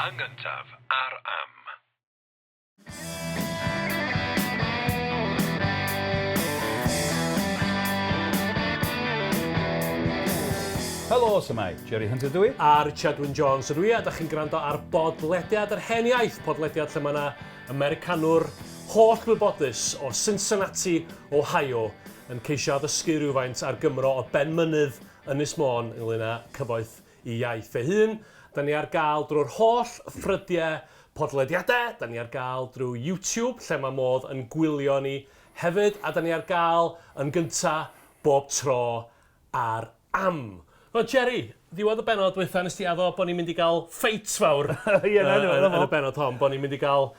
Yn gyntaf ar Am. Helo, shwmae? Jerry Hunter dw i. A Richard Wyn Jones ydw i, a da chi'n gwrando ar bodlediad yr hen iaith, podlediad lle mae yna Americanwr holl wybodus o Cincinnati, Ohio, yn ceisio addysgu rhywfaint ar Gymro o Benmynydd, Ynys Môn, ynglyn â cyfoeth i iaith ei hun. Da ni ar gael drwy'r holl ffrydiau podlediadau, da ni ar gael drwy YouTube lle mae modd yn gwylio ni hefyd, a da ni ar gael yn gynta bob tro ar Am. Wel Jerry, ddiwedd y bennod dwytha nes ti addo bod ni'n mynd i gael ffeit fawr Ie, na, na, yn y bennod hon, bod ni'n mynd i gael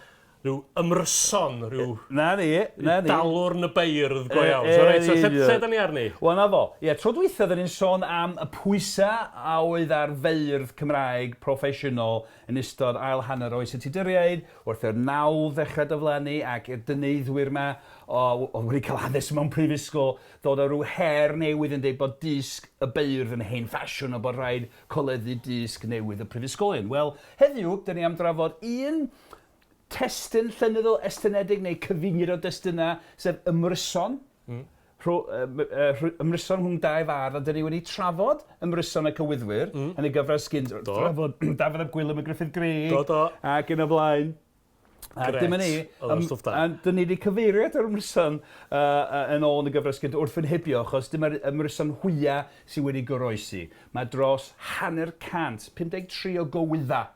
rhyw ymryson, rhyw... Na ni, na ni. Dalwrn y beirdd go iawn. So reit, so lle, lle da ni arni? Wel, na fo. Ie, tro dwytha oedden ni'n sôn am y pwysau a oedd ar feirdd Cymraeg proffesiynol yn ystod ail hanner oes y Tuduriaid, wrth i'r nawdd ddechrau diflannu ac i'r dyneiddwyr 'ma o, oedd wedi cael addysg mewn prifysgol ddod â rhyw her newydd yn deud bod dysg y beirdd yn hen ffasiwn a bod rhaid coleddu dysg newydd y prifysgolion. Wel, heddiw, 'dyn ni am drafod un testun llenyddol estynedig neu cyfuniad o destunau, sef ymryson. Mm. Rhw, uh, ymryson rhwng dau fardd, a dyn ni wedi trafod ymryson y cywyddwyr mm. yn y gyfres gynt. Trafod Dafydd ap Gwilym a Gruffydd Grig. Do, do. Ac yn y blaen. A dyma ni. Oedd o'n stwff da. A dyn ni wedi cyfeirio at yr ymryson uh, uh, yn ôl yn y gyfres gynt wrth fy nhybio, achos dyma'r ymryson hwya sydd wedi goroesi. Mae dros 50, 53 o gywyddau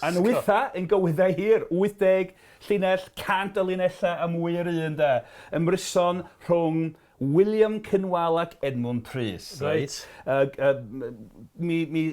A nhwytha yn gywyddau hir, 80 llinell, 100 o linellau a mwy yr un de. Ymryson rhwng William Cynwal ac Edmwnd Prys. Reit. Reit. Uh, mi, mi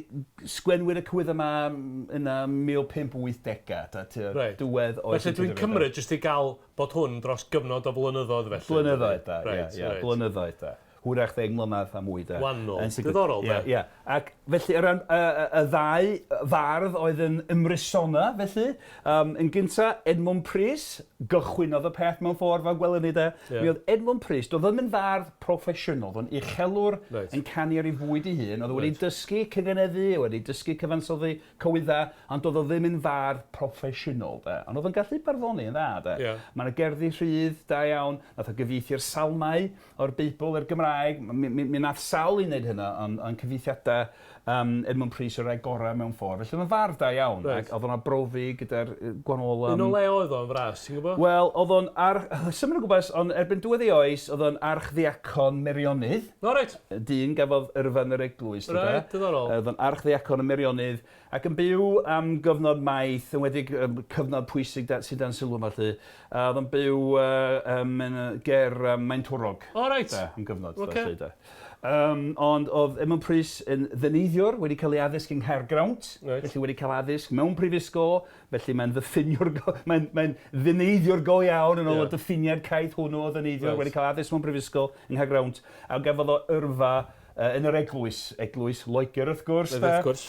sgwennwyd y cywydd yma yn y 1580au, ta, tua right. diwedd oes. Felly dwi'n cymryd jyst i gael bod hwn dros gyfnod o flynyddoedd felly. Blynyddoedd da, ie, ie, blynyddoedd da. Hwyrach ddeg mlynedd a mwy de. Wahanol. Diddorol de. Ie, ie. Ac felly o ran y, y, y ddau fardd oedd yn ymrysona felly, um, yn gynta Edmwnd Prys, gychwynnodd y peth mewn ffordd fel gwelwn ni de. Ie. Mi oedd Edmwnd Prys, doedd ddim yn fardd proffesiynol, oedd o'n uchelwr Reit. yn canu ar ei fwyd ei hun, oedd o wedi Reit. dysgu cyganeddu, wedi dysgu cyfansoddi cywydda, ond doedd o ddim yn fardd proffesiynol de. Ond oedd o'n gallu barddoni yn dda de. Ie. Mae 'na gerddi rhydd da iawn, nath o gyfieithu'r Salmau o'r Beibl i'r Gymraeg, mi, mi, mi nath sawl un wneud hynna, ond ond cyfieithiadau um, Edmund Prys yw'r rhai gorau mewn ffordd. Felly oedd o'n fardd da iawn, Reit. ac oedd o'n arbrofi gyda'r gwahanol... Un o le oedd o'n fras, ti'n gwybod? Wel, oedd o'n ar... Symud o gwmpas, ond erbyn diwedd ei oes, oedd o'n archddiacon Meirionnydd. O, reit. Dyn gafodd yrfa yn yr eglwys. Reit, diddorol. Oedd o'n archddiacon y Meirionnydd, ac yn byw am gyfnod maith, yn wedi cyfnod pwysig da, sydd dan sylw yma 'lly. Oedd o'n byw uh, um, yn, ger um, Maentwrog. O, reit. Da, am gyfnod. Ocê. Felly, da. Um, ond oedd Edmund Prys yn ddyneiddiwr, wedi cael ei addysg yng Nghaergrawnt, Reit. felly wedi cael addysg mewn prifysgol, felly mae'n ddiffiniwr, mae'n mae ddyneiddiwr go iawn yn ôl Ie. y diffiniad caeth hwnnw o ddyneiddiwr, Reit. wedi cael addysg mewn prifysgol yng Nghaergrawnt, a gafodd o yrfa yn yr eglwys, eglwys Loegr wrth gwrs, de. Wrth gwrs.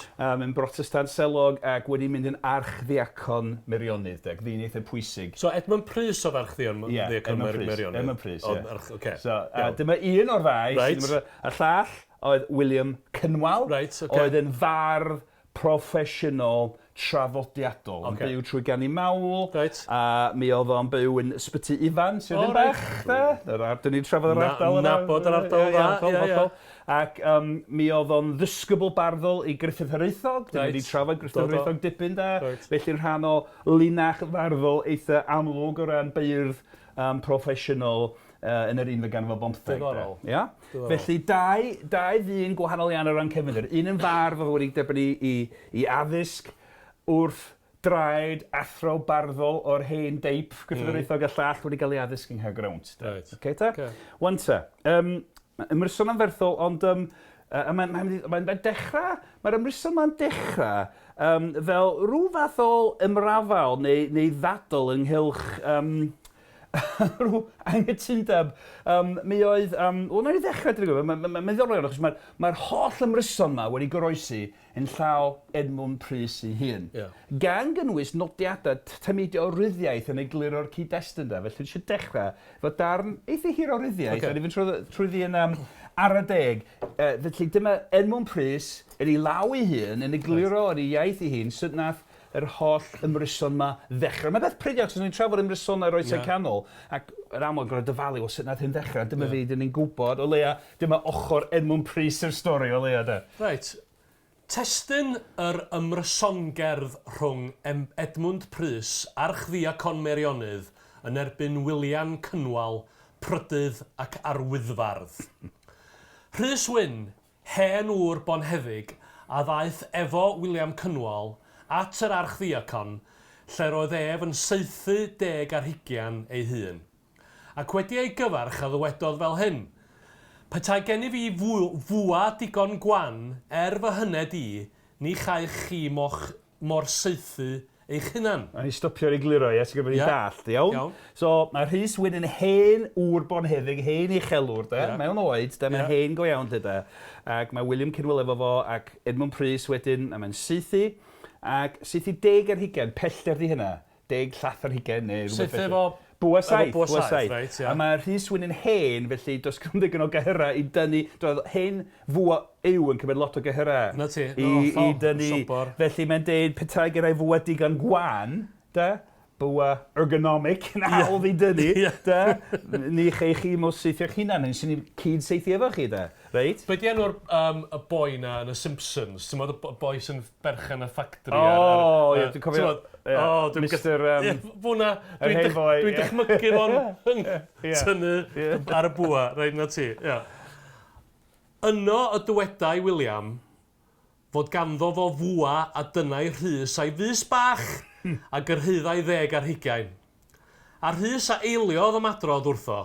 Yn Brotestant selog ac wedi mynd yn archddiacon Meirionnydd, de, ddyn eitha pwysig. So Edmund Prys oedd archddion, Ie, ddiacon Edmund Prys, Meirionnydd? Edmund Prys, ie. Oce. So, a dyma un o'r ddau. Reit. Y llall oedd William Cynwal. Reit, oce. Oedd yn fardd proffesiynol traddodiadol. Yn Ocê. byw trwy ganu mawl. Reit. A mi oedd o'n byw yn Ysbyty Ifan, Sir O, Ddinbych. reit. De? Yr ar- Dyn ni'n trafod yr Na- ardal yna. nabod yr ardal Ie, ie, dda, hollol, ie, ie. hollol. Ac um, mi oedd o'n ddisgybl barddol i Gruffydd Hiraethog. Dyn ni Reit. wedi trafod Gruffydd Do, do. Hiraethog dipyn da. Reit. Felly'n rhan o linach farddol eitha amlwg o ran beirdd um, proffesiynol uh, yn yr unfed ganrif ar bymtheg. Diddorol. Ia? Diddorol. Felly dau, dau ddyn gwahanol iawn o ran cefndir. Un yn fardd oedd wedi derbyn i, i, i addysg wrth draed athro barddol o'r hen deip Gruffydd mm. a llall wedi cael ei addysg yng Nghaergrawnt. Reit. Okay, ta? Ocê. Wan ta, um, ymryson anferthol, ond um, uh, mae'n mae, mae, mae dechrau, mae'r ymryson ma'n dechrau um, fel rhyw fath o ymrafael neu, neu ddadl ynghylch um, rhyw anghytundeb. Um, mi oedd, um, wel, nawn ni ddechrau, dwi'n gwybod, mae'n ma, ma, ma ddiddorol iawn, achos mae'r mae holl ymryson yma wedi goroesi yn llaw Edmwnd Prys ei hun. Yeah. Gan gynnwys nodiadau tameidiau o ryddiaith yn egluro'r cyd-destun da. Felly dwi eisiau dechrau efo darn eitha hir o ryddiaith, Ocê. a ni fynd trwy, trwyddi yn um, ara deg. Felly dyma Edmwnd Prys yn ei law ei hun, yn egluro yn ei iaith ei hun, sut nath yr holl ymryson 'ma ddechrau. Mae'n beth prin iawn, achos o'n i'n trafod ymrysonau o'r Oesau Canol, ac yn amlwg gorfod dyfalu, wel sut nath hyn ddechrau? Dyma fi, dyn ni'n gwybod, o leia, dyma ochr Edmwnd Prys i'r stori, o leia, de. Reit. Testun yr ymrysongerdd rhwng Edmwnd Prys, Archddiacon Meirionnydd, yn erbyn Wilian Cynwal, prydydd ac arwyddfardd. Rhys Wyn, hen ŵr bonheddig, a ddaeth efo Wiliam Cynwal at yr Archddiacon, lle'r oedd ef yn saethu deg ar hugian ei hun. Ac wedi ei gyfarch a ddywedodd fel hyn, Petai gennyf fi fwa digon gwan er fy hyned i, ni chaech chi mo'ch mor saethu eich hunan. Nawn ni stopio ar egluro, ie, ti'n gwybod bod ni'n dallt, iawn? Iawn. So, mae Rhys Wyn yn hen ŵr bonheddig, hen uchelwr, de, mewn oed, de, mae'n hen go iawn, 'lly, de. Ac mae William Cynwyl efo fo, ac Edmwnd Prys wedyn, a mae'n saethu, ac saethu 20, pellter 'di hynna. 10 llath ar hugain neu rhywbeth Syth felly. efo... Bwa saeth. Efo bwa saeth, reit, ia. A mae Rhys Wyn yn hen, felly does gan ddigon o gyhyrau i dynnu... Doedd hen fwa yw yn cymryd lot o gyhyrau. 'Na ti, i, i dynnu. Sobor. Felly mae'n deud petai gen i fwa digon gwan, de, bwa ergonomic yn hawdd i dynnu, de, ni chei chi mo saethio'ch hunan, neu swn i'n cyd-saethu efo chi, de. Reit? Be 'di enw'r yym y boi 'na yn y Simpsons? Ti'n 'mod y b- boi sy'n berchen y ffactri O a'r ie dwi'n cofio. T'mod? Ie. O dwi'n Mister yym... Ie fo 'na. Yr hen foi. Dwi'n dychmygu fo'n yn tynnu ar y bwa. Reit 'na ti. Ia. Yno y dywedai William fod ganddo fo fwa a dynnai Rhys a'i fys bach a gyrhaeddai ddeg ar hugain. A Rhys a eiliodd ymadrodd wrtho,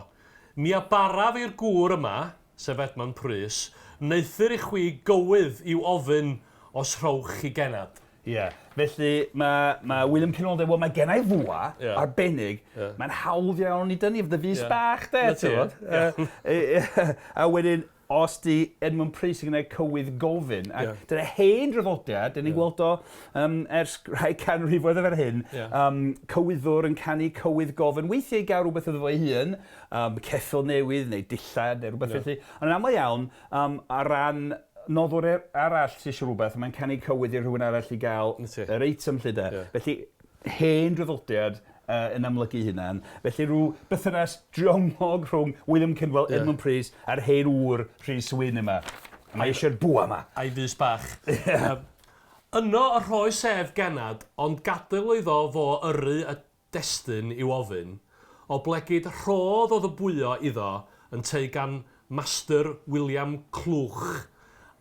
Mi a baraf i'r gŵr yma, sef Edmund Prys, wneuthur i chwi gywydd i'w ofyn os rhowch chi gennad. Ie. Felly, mae, mae William Cynwal yn dweud, wel, mae genna i fwa arbennig, mae'n hawdd iawn i dynnu, fy fys bach, de, ti'n gwbod. A wedyn, Os 'di Edmund Prys yn gwneud cywydd gofyn, ac yeah. dyna hen draddodiad, dyn ni'n yeah. gweld o ers rhai canrifoedd efo'r hyn, yeah. cywyddwr yn canu cywydd gofyn, weithiau i gael rhywbeth iddo fo ei hun, ceffyl newydd neu dillad neu rhywbeth yeah. felly, ond yn aml iawn, ar ran noddwr er, arall sy'n eisiau rhywbeth, mae'n canu cywydd i rhywun arall i gael yr eitem lle de. Yeah. Felly, hen draddodiad, yn amlygu hunan. Felly rhyw berthynas drionglog rhwng William Cynwal, yeah. Edmund Prys a'r hen ŵr Rhys Wyn yma. A mae eisiau'r bwa yma. A'i fys bach. Yeah. Yno y rhoes ef genad, ond gadael iddo fo yrru y destun i'w ofyn, oblegid rhodd oedd y bwyo iddo ynteu gan Master William Clwch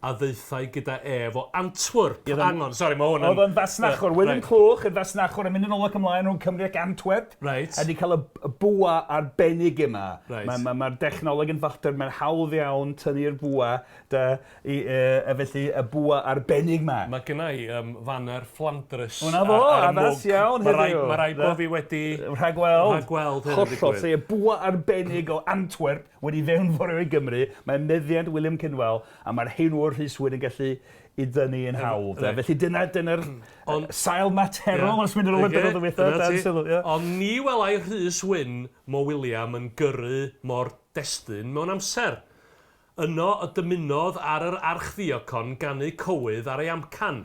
a ddaethai gyda ef o Antwerp. Ie, Hang on, sori, mae hwn yn... Oedd o'n fasnachwr, William Reit. Clwch yn fasnachwr yn mynd yn ôl ac ymlaen rhwng Cymru ac Antwerp. Reit. A 'di cael y y bwa arbennig yma. Reit. Mae'r ma, ma dechnoleg yn falchder, mae'n hawdd iawn tynnu'r bwa, de, i, a felly y bwa arbennig 'ma. Mae gynna i faner Fflandrys O 'na fo, ar y mwg. addas iawn Mae heddiw. rai, ma rai bo fi wedi... Rhagweld. Rhagweld hyn yn Hollol. digwydd. So y bwa arbennig o Antwerp wedi fewnforio i Gymru, mae meddiant William Cynwal a mae'r hen ŵr Rhys Wyn yn gallu i dynnu yn hawdd. Reit. Felly dyna, dyna'r sail materol os mynd yn ôl i'r bennod ddiwetha dan sylw. Ie. Ond ni welai Rhys Wyn mo William yn gyrru mor destun mewn amser. Yno y dymunodd ar yr archddiocon ganu cywydd ar ei amcan,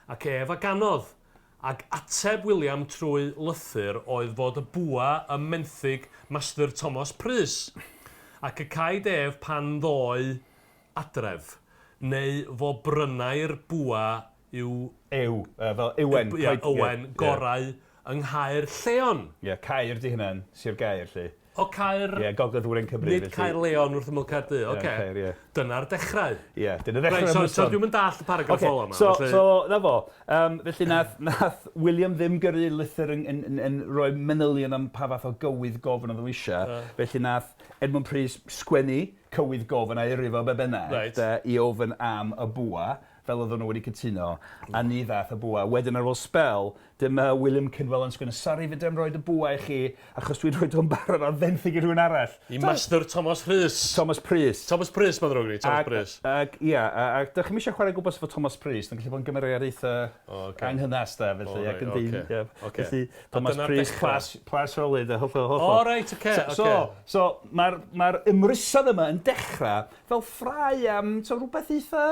ac ef a ganodd, Ac ateb William trwy lythyr oedd fod y bwa ym menthyg Mastyr Tomos Prys, ac y caed ef pan ddoe adref, neu fo brynai'r bwa i'w... Ew, fel Ewen. Ia, Owen, gorau yng Nghaer Lleon. Ia, Caer 'di hynna'n Sir Gaer 'lly. O Caer... Ie, Gogledd Ddwyrain Cymru. Nid Caer Leon wrth ymyl Caerdydd, oce. Caer, ie. Dyna'r dechrau. Ie, dyna ddechrau'r Reit, so, so dwi'm yn dallt y paragraff okay, ola 'ma. So, felly... so, na fo. Felly nath, nath William ddim gyrru lythyr yn, yn, yn, yn rhoi manylion am pa fath o gywydd gofyn oedd o eisiau. Felly nath Edmund Prys sgwennu cywydd gofyn a'i yrru fo be bynnag right. i ofyn am y bwa, fel oedden nhw wedi cytuno, a ni ddath y bwa. Wedyn ar ôl sbel, Dyma William Cynwal yn sgwennu, sori fedra i'm roid y bwa i chi, achos dwi'n rhoid o'n barod ar fenthyg i rhywun arall. I Master Thomas Rhys. Thomas Prys. Thomas Prys, mae'n ddrwg gen i, Thomas Prys. Ac, ia, ac dych chi'm eisiau chwarae gwmpas efo Thomas Prys, mae'n gallu bod yn gymeriad eitha O, ocê. anghynas de, felly, O, ac yn reit, dyn, ocê, ie. ocê. Felly, A Thomas dyna'r Prys, dechrau. Plas, Plas Rowley, de, hollol, hollol. O, reit, ocê, So, so, ocê. so mae'r ma ymryson yma yn dechrau fel ffrae am, so, rhywbeth eitha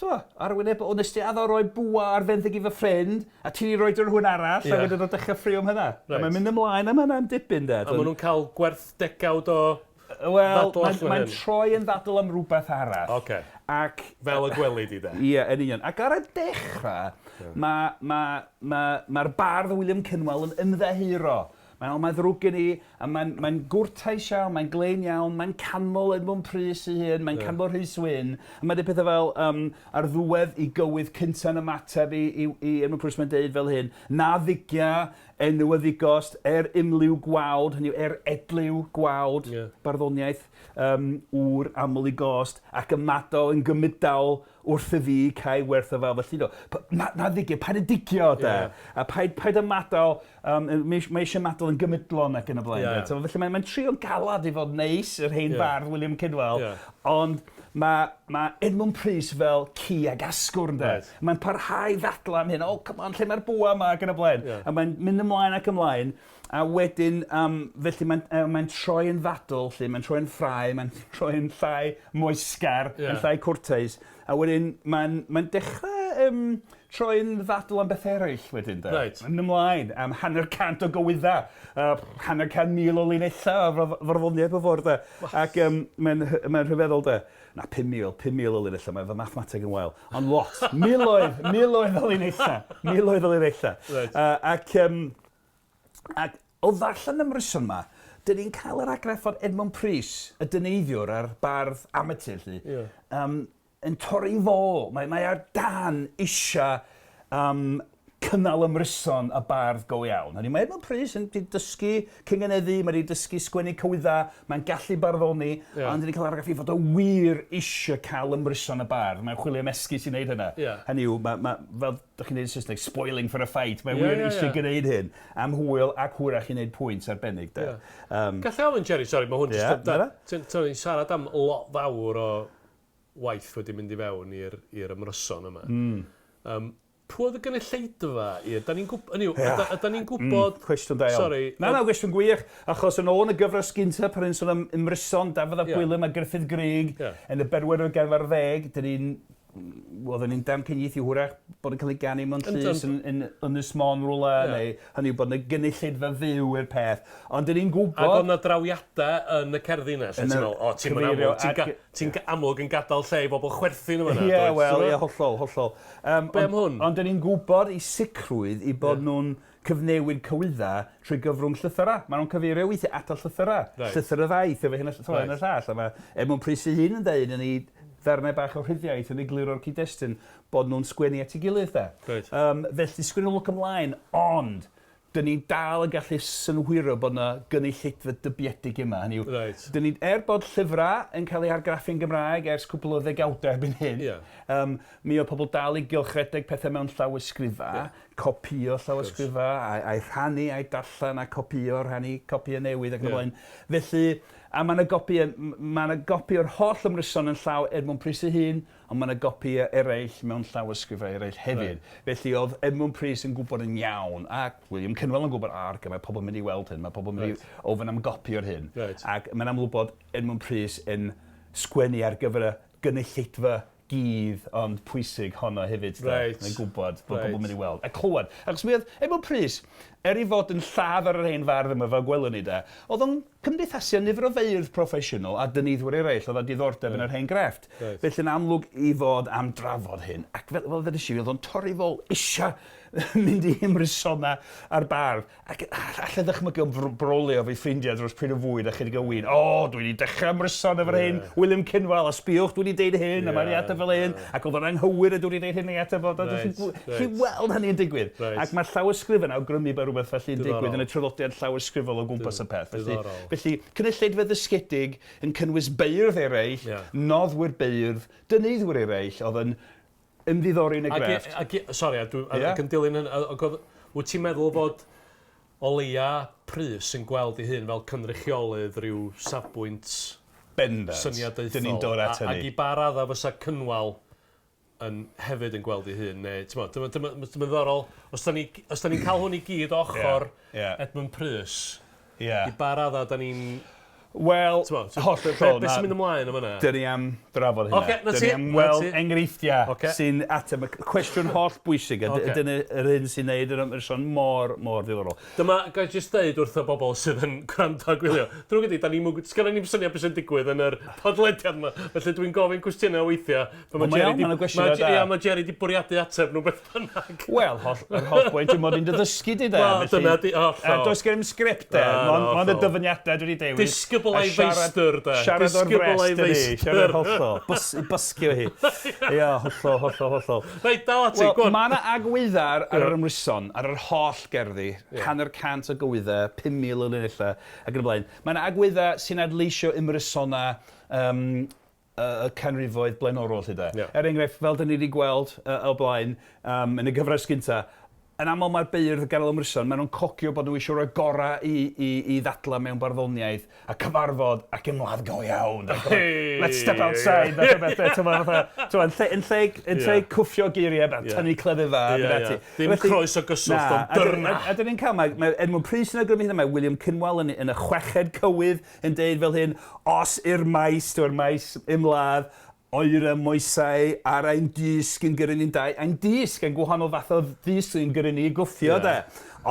T'mo', ar y wyneb, o nes ti addo roi bwa ar fenthyg i fy ffrind, a ti 'di roid o rhywun arall, yeah. a wedyn o dechrau ffrio am hynna. Right. A mae'n mynd ymlaen am hynna am dipyn, de. A maen nhw'n cael gwerth degawd o Wel, mae'n mae troi yn ddadl am rhywbeth arall. Okay. Ac, Fel y gweli di, de. Ie, yeah, yn union. Ac ar y dechrau, yeah. mae'r ma, ma, ma, ma bardd William Cynwal yn ymddeheuro. Mae'n mae ddrwg gen i, a mae'n mae gwrtais iawn, mae'n glên iawn, mae'n canmol Edmund Prys ei hun, mae'n yeah. canmol Rhys Wyn. A mae'n dweud pethau fel, um, ar ddiwedd i gywydd cynta'n ymateb i, i, i Edmund Prys, mae'n dweud fel hyn, na ddigia enw y ddigost, er imliw gwawd, hynny yw, er edliw gwawd, yeah. barddoniaeth, um, ŵr aml i gost, ac ymado yn gymudawl wrth y fi, cae werth o fel felly. Do. Na, na ddigio, paid y digio, de. Yeah. A paid, paid ymadael, um, mae, mae eisiau ymadael yn gymudlon ac yn y blaen. Yeah. So, felly mae'n mae trio'n galad i fod neis, yr hen yeah. fardd William Cynwal, yeah. ond mae, mae Edmund Prys fel ci ag asgwrn, de. Right. Mae'n parhau ddadlau am hyn, oh, come on, lle mae'r bwa yma ac yn y blaen. Yeah. A mae'n mynd ymlaen ac ymlaen. A wedyn, um, felly mae'n uh, mae troi yn ddadl, lle mae'n troi'n ffrae, mae'n troi'n llai moesgar, yeah. yn llai cwrtais. A wedyn mae'n mae dechrau um, troi'n ddadl am beth eraill wedyn, de. Right. Yn ymlaen am 50 o gywydda, 500,000 o linellau o farddoniaeth o ffordd, de. Ac um, mae'n mae rhyfeddol, de. Na, 5,000, 5,000 o linellau, mae fy mathemateg yn wael. Ond lot, miloedd, miloedd o linellau, miloedd o linellau. Right. Uh, ac, um, ac o ddarllen ymryson yma, dyn ni'n cael yr argraff fod Edmund Prys, y dyneiddiwr a'r bardd amatur, lly, yeah. um, yn torri fo. Mae, mae ar dan eisiau um, cynnal ymryson y bardd go iawn. Hynny, mae Edmund Prys yn wedi dysgu cyngeneddu, mae wedi dysgu sgwennu cywydda, mae'n gallu barddoni, yeah. ond wedi cael argraff i fod o wir eisiau cael ymryson y bardd. Mae'n chwilio am esgus i wneud hynna. Yeah. Hynny yw, mae, mae, fel ydych chi'n dweud yn Saesneg, spoiling for a fight. Mae yeah, wir yeah, eisiau yeah. gwneud hyn am hwyl ac hwyrach i wneud pwynt arbennig. De. Yeah. Um, Gallai ofyn, Jerry, sori, mae hwn yeah, just... Ti'n siarad am lot fawr o waith wedi mynd i fewn i'r ymryson yma. Mm. Um, pwy oedd y gynulleidfa i'r... Da ni'n gwybod... Yeah. Yda ni'n gwybod... Mm, cwestiwn da iawn. Sorry. Na, na, cwestiwn gwych. Achos yn ôl yn y gyfres gyntaf, pan ni'n sôn am ymryson, Dafydd ap Ie. Gwilym a Gruffydd Gryg, Ie. yn y bedwaredd ganrif ar ddeg, dyn ni'n... Oedden ni'n damcaniaethu hwyrach bod yn cael ei ganu mewn Yndyn. llys yn, yn Ynys Môn rwla, Ie. neu hynny yw bod yna gynulleidfa fyw i'r peth. Ond dyn ni'n gwybod... Ac oedd na drawiadau yn y cerddi yna, lle Yn ti'n y meddwl, o, ti'n mynd cyfeirio amlwg, ti'n ga- at- ti'n amlwg yn gadael lle i bobl chwerthin yma. Ie, wel, ie, hollol, hollol. Um, Be am hwn? Ond dyn ni'n gwybod i sicrwydd i bod Ie. nhw'n cyfnewid cywydda trwy gyfrwng llythyra. Maen nhw'n cyfeirio weithiau at y llythyra. Reit. Llythyr y ddaith, efo hyn a llythyr Reit. y llall. A mae Edmund Prys ei hun yn deud yn ei ddarnau bach o rhyddiaith yn egluro'r cyd-destun bod nhw'n sgwennu at ei gilydd de. Reit. Um, felly sgwennu look ymlaen, ond dyn ni dal yn gallu synhwyro bod yna gynulleidfa dybiedig yma. Hynny yw, Reit. dyn ni, er bod llyfrau yn cael eu argraffu'n Gymraeg ers cwpl o ddegawdau erbyn hyn, Ie. um, mi oedd pobl dal i gylchredeg pethau mewn llawysgrifa, Ie. copïo llawysgrifa, a'i, a'i rhannu, a'i darllen, a copïo, rhannu copïau newydd ac yn y Ie. blaen. Felly, a mae yna gopi, mae yna gopi o'r holl ymryson yn llaw Edmund Prys ei hun, ond mae yna gopi eraill mewn llawysgrifau eraill hefyd. Reit. Felly oedd Edmund Prys yn gwybod yn iawn, ac William Cynwal yn gwybod, ar mae pobl yn mynd i weld hyn, mae pobl yn mynd Reit. i ofyn am gopi o'r hyn. Reit. Ac mae'n amlwg bod Edmund Prys yn sgwennu ar gyfer y gynulleidfa gudd ond pwysig honno hefyd. de. Reit. Mae'n gwybod bod Reit. pobl yn mynd i weld. A clywed. Achos mi oedd Edmund Prys, er ei fod yn lladd ar yr hen fardd yma fel gwelwn ni de, oedd o'n cymdeithasu â nifer o feirdd proffesiynol a dyneiddwyr eraill oedd â diddordeb yn yr hen grefft. Reit. Felly'n amlwg i fod am drafod hyn. Ac fel, fel ddedes i, oedd o'n torri fol eisiau mynd i ymrysona ar bardd. Ac allai ddychmygu o'n brolio efo'i ffrindiau dros pryd o fwyd a chydig o win. O, dwi wedi dechrau ymryson efo'r Ie. hyn William Cynwal, a sbiwch, dwi wedi deud hyn, a mae'n Ie, ei ateb fel hyn, ac oedd o'n anghywir a dwi wedi deud hyn ei ateb o. Reit, Chi reit. weld hynny'n digwydd. Reit. Ac mae'r llawysgrif yn awgrymu bod rhywbeth felly'n Diddorol. digwydd yn y traddodiad llawysgrifol o gwmpas y peth. Felly, Diddorol. felly cynulleidfa ddysgedig yn cynnwys beirdd eraill, Ie. noddwyr beirdd, dyneiddwyr eraill, oedd yn ymddiddori yn y Ac, grefft. ac, sori, a dwi, Ie. ac yn dilyn hyn, ac oedd, wyt ti'n meddwl fod o leia Prys yn gweld ei hun fel cynrychiolydd rhyw safbwynt Bendant. syniadaethol? Dyn ni'n dod at A- hynny. Ac i ba radda fysa Cynwal yn hefyd yn gweld ei hun, neu, ti'n mo, dyma, dyma, dyma ddiddorol, os da ni, os da ni'n cael hwn i gyd ochr Ie, ie. Edmund Prys, Ie. i ba radda da ni'n... Wel, hollol. Be sy'n mynd ymlaen am yna? Dyn ni am drafod hynna. Oce, na ti. Dyn ni am weld enghreifftiau okay. sy'n ateb y cwestiwn holl bwysig. A okay. dyna yr hyn sy'n neud yr ymryson mor, mor ddiddorol. Dyma, ga i jyst ddeud wrth y bobl sydd yn gwrando a gwylio. Drwg ydi, da ni'n sgynna ni'm syniad beth sy'n digwydd yn yr podlediad yma. Felly dwi'n gofyn cwestiynau weithiau. Mae Jerry di, ma, ia, mae Jerry di bwriadu ateb nhw beth bynnag. Wel, holl, yr holl bwynt yw mod i'n dy ddysgu di de. Wel, dyna di, hollol. Does gen i'm sgript de, mond y dyfyniadau dwi wedi dewis. Disgybl a'i feistr de. Siarad o'r frest ydi, siarad hollol. Bys, bysgio hi. Ia, hollol, hollol, hollol. Reit, dal ati, go on. Mae yna agweddau ar yr ymryson, ar yr holl gerddi, 150 o gywyddau, 5,000 o linellau, ac yn y blaen. Mae yna agweddau sy'n adleisio ymrysonau um, y canrifoedd blaenorol 'lly de. Yeah. Er enghraifft, fel dyn ni wedi gweld o blaen yn y gyfres gynta, yn aml mae'r beirdd ganol ymryson, maen nhw'n cogio bod nhw eisiau rhoi gorau i, i, i ddadlau mewn barddoniaeth a cyfarfod ac ymladd go iawn. Hey! Let's step outside. Fath o beth, ti'n fatha, ti'n lle, yn lle, yn lle Yeah. cwffio geiriau, yeah. Tynnu cleddyf a Ie, mynd ie. ati. Dim croes o gyswllt, ond dyrna. A dyn ni'n cael, mae, mae Edmund Prys yn awgrymu hynna, mae William Cynwal yn, yn y chweched cywydd yn deud fel hyn, os i'r maes, dwi'n maes ymladd, oer y moesau ar ein dysg yn gyrru ni'n dau, ein dysg, ein gwahanol fath o ddysg yn gyrru ni i gwffio, Ie. de.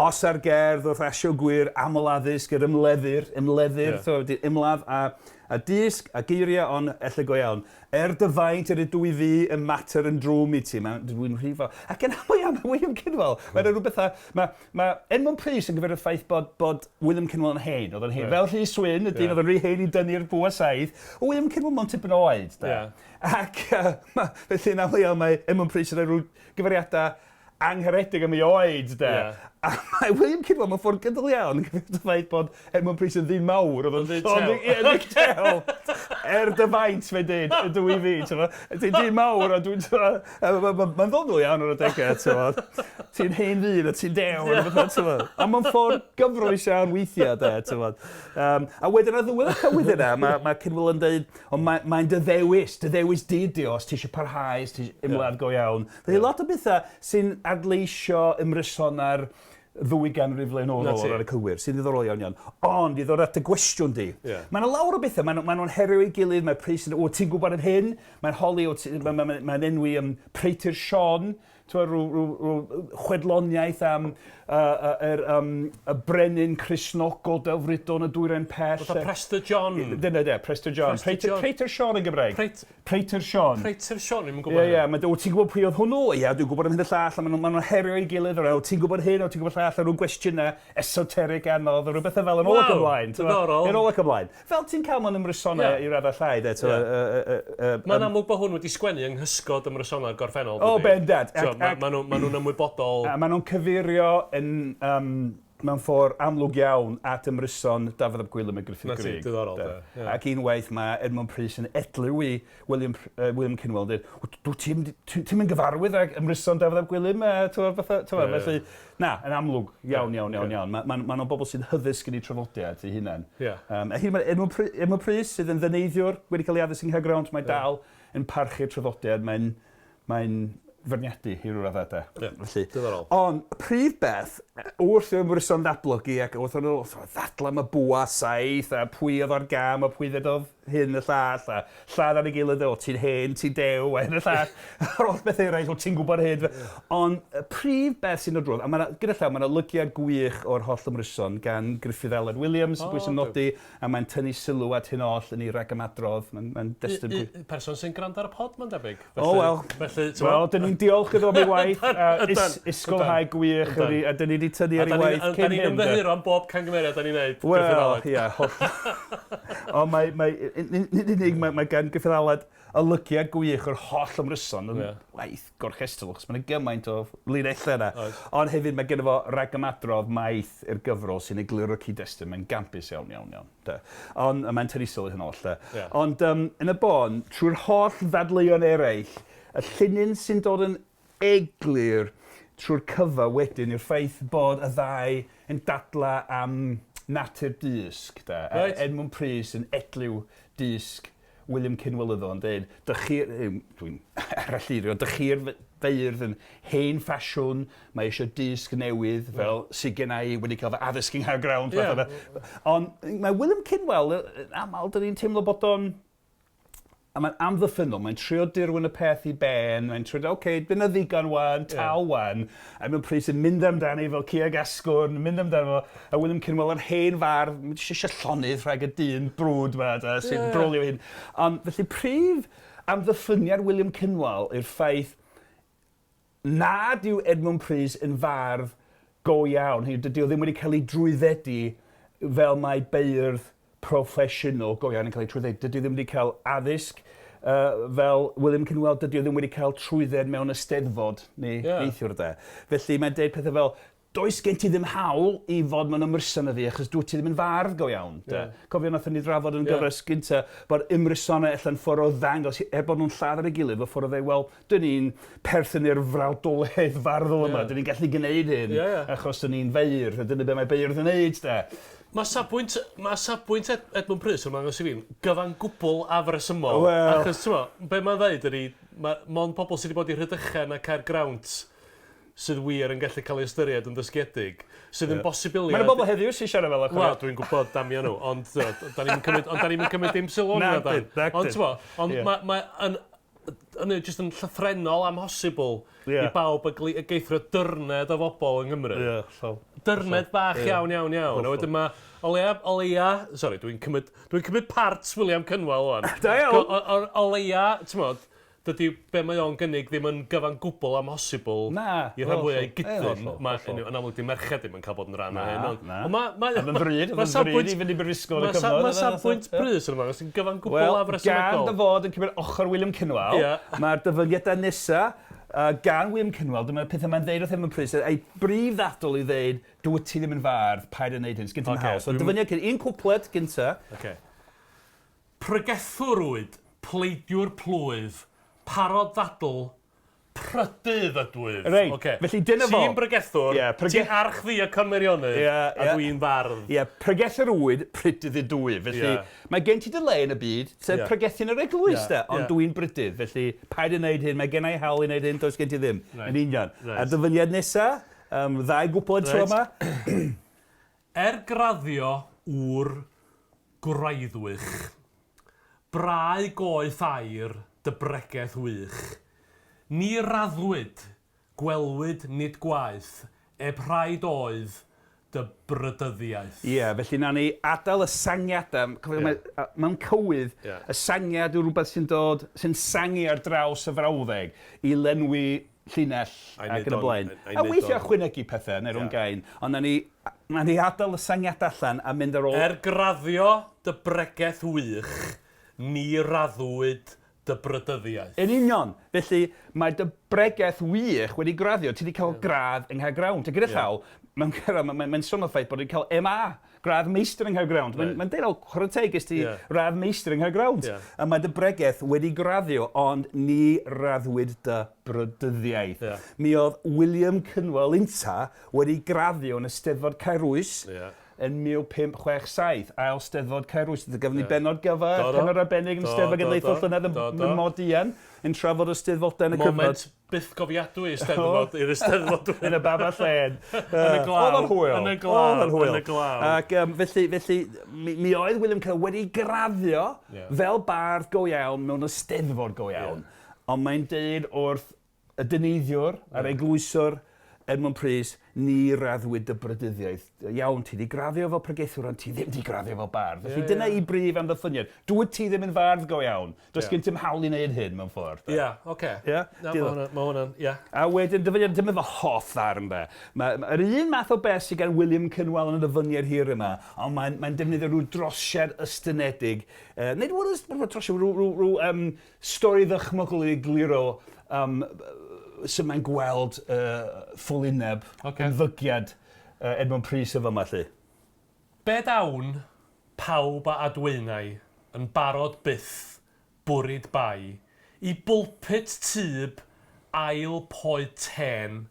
Os ar gerdd wrth asio gwir aml addysg yr ymleddir, ymleddir, Ie. so, ymladd a, a dysg a geiriau, ond ella go iawn. Er dy faint yr ydw i fi y mater yn drwm i ti, mae'n dwi'n rhy fawr. Ac yn aml iawn, mae William Cynwal, mae'n rhyw bethau, mae, mae Edmund Prys yn gyfer y ffaith bod, bod William Cynwal yn hen, oedd yn hen. Reit. Fel Rhys Wyn, y dyn Ie. oedd yn rhy hen i dynnu'r bwa saith, o William Cynwal mewn tipyn o oed, de. Ie. Ac felly yn aml iawn mae Edmund Prys yn rhoi rhyw gyfeiriadau angharedig am ei oed, de. Ie. A mae William Cynwal mewn ffordd gydol iawn yn cyfeirio at y ffaith bod Edmund Prys yn ddyn mawr. Oedd yn Yn ddyn llond- tew. Ie, ddyn tew. Er dy faint, mae'n dweud, ydw i fi, ti'n fo. Ti'n dyn mawr, a dwi'n, ti'n fo, a mae'n ddoniol iawn ar adegau, ti'n fo. Ti'n hen ddyn a ti'n dew, a rhywbeth, ti'n fo. A mae'n ffordd gyfrwys iawn weithiau, de, ti'n fo. A wedyn ar ddiwedd y cywydd yna, mae, mae Cynwyl yn dweud, ond mae'n mae dy ddewis, dy ddewis di di os ti eisiau parhau, os ti eisiau ymladd go iawn. Felly lot o bethau sy'n adleisio ymryson ar ddwy ganrif flaenorol Na ti. o ran y cywir, sy'n ddiddorol iawn iawn. Ond i ddod at y gwestiwn di, Ie. mae yna lawer o bethau, maen nhw- nhw'n herio ei gilydd, mae Prys yn, o, ti'n gwybod am hyn? Mae'n holi, o, mae'n ma, ma, ma enwi Preiter Sion, ti'n rhyw, rhyw, rhyw chwedloniaeth am y brenin Cristnogol delfrydol yn y dwyrain pell. Fatha Prester John. Dyna de, Prester John. Prester Preiter, John. Preiter Sion yn Gymraeg. Preiter Sion. Preiter Sion, i'm yn gwybod. Ie, ie, mae'n dweud, ti'n gwybod pwy oedd hwnnw? Ie, dwi'n gwybod am hyn y llall, a maen nhw'n ma herio ei gilydd, o, ti'n gwybod hyn, o, ti'n gwybod llall, a rhyw gwestiynau esoteric anodd, a rhyw bethau fel yn ôl ac Waw, ymlaen. Ti'n gwbod? diddorol. Yn ôl ac ymlaen. Fel ti'n cael mewn ymrysonau Ie. i raddau llai, de, ti'n gwbod, Mae'n amlwg bod hwn wedi sgwennu yng nghysgod ymrysona'r gorffennol. O, dydi? bendant. So, ma nhw'n ymwybodol. A maen nhw'n cyfeirio yn, mewn ffordd amlwg iawn at ymryson Dafydd ap Gwilym a Gruffydd Na ti, Gryg. diddorol, de, ie. Ac unwaith mae Edmund Prys yn edliw i William, William Cynwal yn dweud, "Dwyt ti'm ti'm yn gyfarwydd ag ymryson Dafydd ap Gwilym?" Ti'n fatha, ti'n Ie. felly, na, yn amlwg, iawn, iawn, iawn, Ocê. iawn. Mae ma, ma nhw'n bobl sy'n hyddysg yn eu traddodiad eu hunain. Ie. A hyd yn oed Edmund, Edmund Prys sydd yn ddyneiddiwr, wedi cael ei addysg yng Nghaergrawnt, mae dal yn parchu'r traddodiad, mae'n mae'n feirniadu i ryw raddau de. Ie, Felly, diddorol. Ond y prif beth, wrth i'r ymryson ddatblygu ac wrth i'r ddadlau am y bwa saith a pwy oedd ar gam a pwy ddedodd hyn y llall a lladd ar ei gilydd o ti'n hen, ti'n dew a hyn y llall a'r holl beth eraill o ti'n gwybod hyn. Ond y prif beth sy'n dod drwodd, a ma' 'na- gyda llaw mae yna olygiad gwych o'r holl ymryson gan Gruffydd Elen Williams, O, pwy sy'n nodi, a mae'n tynnu sylw at hyn oll yn ei ragymadrodd. Mae'n mae destun pwy. Person sy'n gwrando ar y pod, mae'n debyg. O, wel. Felly, ti'n Wel, dyn ni'n diolch iddo am ei waith, a Ydan, ysgolhau gwych, Ydan. a dyn ni wedi tynnu A ar ei da ni'n waith da cyn ni'n hyn. de. ymddiheuro am bob camgymeriad da ni'n neud. Gruffydd Wel, Aled. ie, holl. Ond mae, mae, nid unig, mae, mae gan Gruffydd Aled olygiad gwych o'r holl ymryson yn waith gorchestol, achos mae'n gymaint o linellau yna. Oes. Ond hefyd mae genno fo ragymadrodd maith i'r gyfrol sy'n egluro cyd-destun. Mae'n gampus iawn, iawn, iawn. De. Ond mae'n tynnu sylw i hyn oll. De. Ie. Ond yn y bôn, trwy'r holl ddadleuon eraill, y llinyn sy'n dod yn eglur trwy'r cyfa wedyn yw'r ffaith bod y ddau yn dadla am natur dysg. De. Reit. Edmund Prys yn edliw dysg William Cynwal iddo yn dweud, dych chi, dwi'n aralleirio, dych chi'r feirdd yn hen ffasiwn, mae eisiau dysg newydd, fel sydd gen i wedi cael fy addysg yng Nghaergrawnt. Yeah. Ond mae William Cynwal, yn aml, dyn ni'n teimlo bod o'n a mae'n amddiffynnol, mae'n trio dirwyn y peth i ben, mae'n trio, oce, okay, dyna ddigon wan, taw yeah. wan, a mae'n pryd sy'n mynd amdani fel ci ag asgwrn, mynd amdano fo, a William Cynwal yr hen fardd, mae'n eisiau llonydd rhag y dyn brwd ma, da, sy'n yeah. brolio hyn. Ond felly prif amddiffyniad William Cynwal yw'r ffaith nad yw Edmwnd Prys yn fardd go iawn, hynny yw, dydy o ddim wedi cael ei drwyddedu fel mae beirdd proffesiynol go iawn yn cael eu trwyddedu. Dydy o ddim wedi cael addysg uh, fel William Cynwal, dydy o ddim wedi cael trwydded mewn eisteddfod neu yeah. neithiwr de. Felly mae'n deud pethau fel, Does gen ti ddim hawl i fod mewn ymryson â fi achos dwyt ti ddim yn fardd go iawn, de. Ie. Cofio nathon ni drafod yn y gyfres gynta bod ymrysonau ella'n ffordd o ddangos, er bod nhw'n lladd ar ei gilydd, fel ffordd o ddeud, wel, dyn ni'n perthyn i'r frawdoliaeth farddol yma, dyn ni'n gallu gwneud hyn achos dyn ni'n feirdd, a dyna be mae beirdd yn neud, de. Mae safbwynt, mae safbwynt Ed, Edmund Prys yn ymddangos i fi'n gyfan gwbl afresymol. Wel. Achos, t'mo', be' mae'n ddeud ydi, ma' mond pobl sy 'di bod i Rhydychen a Caergrawnt sydd wir yn gallu cael ei ystyried yn ddysgiedig, sydd yn bosibiliad... Mae 'na bobl heddiw sy'n siarad fel 'a, cofia. Wel, dwi'n gwybod, damia nhw, ond da ni'm yn cymryd, ond da ni'm yn cymryd dim sylw o'n hynna, Dan. Nacdyn, Ond t'mo', ond yeah. mae ma yn, yn jyst yn llythrennol amhosibl yeah. i bawb y, gli, y geithro dyrned o bobl yng Nghymru. Ie, yeah, hollol. Dyrned bach yeah. iawn, iawn, iawn. A wedyn mae, o leia, o leia, sorry, dwi'n cymryd, dwi'n cymryd part William Cynwal wan. Da iawn. O, o, o leia, t'mod, Dydy be mae o'n gynnig ddim yn gyfan gwbl amhosibl Na, i'r rhan fwya o'i gydyn. Hollol, Mae hollol. yn amlwg 'di merched ddim yn cael bod yn rhan o Na, hyn ond na. ond ma' ma' Oedd yn ddrud, oedd yn ddrud i fynd i brifysgol yn y cyfnod. Mae safbwynt brys yn ymddangos yn gyfan gwbl Wel, afresymegol. gan dy fod yn cymryd ochr William Cynwal, Ie. mae'r dyfyniadau nesa gan William Cynwal, dyma'r pethau mae'n ddeud wrth Edmund Prys, ei brif ddadl i ddeud, dwyt ti ddim yn fardd, paid â wneud hyn, sgyn ti'm Ocê, hawl. So dwi'm- dyfyniad cyn, un cwpled gynta. Ocê. Pregethwr oed, pleidiwr plwyf, parod ddadl, prydydd ydwyf. Reit, Ocê. felly dyna fo. Ti'n bregethwr, Ie, prege- ti'n archddiacon Meirionnydd, Ie, a ie. dwi'n fardd. Ie, pregethwr oed, prydydd ydwyf. Felly, Ie. mae gen ti dy le yn y byd, sef Ie. pregethu yn yr eglwys, Ie, de, ond ie. dwi'n brydydd, felly paid â wneud hyn, mae gen i hawl i wneud hyn, does gen ti ddim. Reit. Yn union. Reit. A dyfyniad nesa, um, ddau gwpled tro Reit. yma. Er graddio ŵr gwraiddwych, brau goeth air dy bregeth wych. Ni raddwyd, gwelwyd nid gwaeth, eb rhaid oedd dy brydyddiaeth. Ie, felly nawn ni adael y sangiadau. Cofio, Ie. mae, a- mewn cywydd, Ie. y sangiad yw rhywbeth sy'n dod, sy'n sangu ar draws y frawddeg i lenwi llinell A'i ac neud yn y o'n- blaen. a'i A neud weithiau o'n- ychwanegu pethau neu rhwng Ie. gain, ond nawn ni, nawn ni adael y sangiad allan a mynd ar ôl... Er graddio dy bregeth wych, ni raddwyd dy brydyddiaeth. Yn union. Felly, mae dy bregeth wych wedi graddio. Ti wedi cael gradd yng Nghaergrawnt. A gyda llaw, mewn cyra, mae'n mae, sôn o'r ffaith bod wedi cael MA, gradd meistr yng Nghaergrawnt. Mae'n Reit. mae deud, o, chwarae teg, ges ti Ie. radd meistr yng Nghaergrawnt. Ie. A mae dy bregeth wedi graddio, ond ni raddwyd dy brydyddiaeth. Ie. Mi oedd William Cynwal Inta wedi graddio yn Eisteddfod Caerwys Ie. yn 1567, ail Steddfod Caerwys. Gafon ni Ie. bennod gyfa, Do, do. pennod arbennig yn Do, Steddfod do, Genedlaethol do. llynedd yn Do, do. Modian, yn trafod y Steddfodau yn y cyfnod. Moment bythgofiadwy Eisteddfod i'r Eisteddfod. Yn y babell len. Yn y glaw. Oedd o'n hwyl. Yn y glaw. Oedd o'n hwyl. Yn y glaw. Ac felly, felly mi, mi oedd William Cyrraedd wedi graddio Ie. fel bardd go iawn mewn eisteddfod go iawn. Ond mae'n deud wrth y dyneiddiwr a'r eglwyswr Edmund Prys, ni raddwyd dy brydyddiaeth. Iawn, ti di graddio fel pregethwr, ond ti ddim di graddio fel bardd. Felly Ie, dyna ie. i brif amddiffyniad. Dwyt ti ddim yn fardd go iawn. Does Ie. gen ti'm hawl i wneud hyn mewn ffordd. de. Ie, oce. Ie? Na, Diddorol. ma' hwnna, ma' hwnna'n, ie. A wedyn, dyfyniad, dim efo hoff ddarn de. Mae, ma, yr un math o beth sydd gan William Cynwal yn y dyfyniad hir yma, ond mae'n mae defnyddio rhyw drosiad ystynedig. Nid rhyw drosiad, rhyw, rhyw, rhyw stori ddychmygol i egluro sut mae'n gweld ffolineb, Ocê. ymddygiad Edmund Prys y fyma, lly. Be dawn, pawb a adwaenai, yn barod byth, bwryd bai, i bulpit tub, ail poed ten,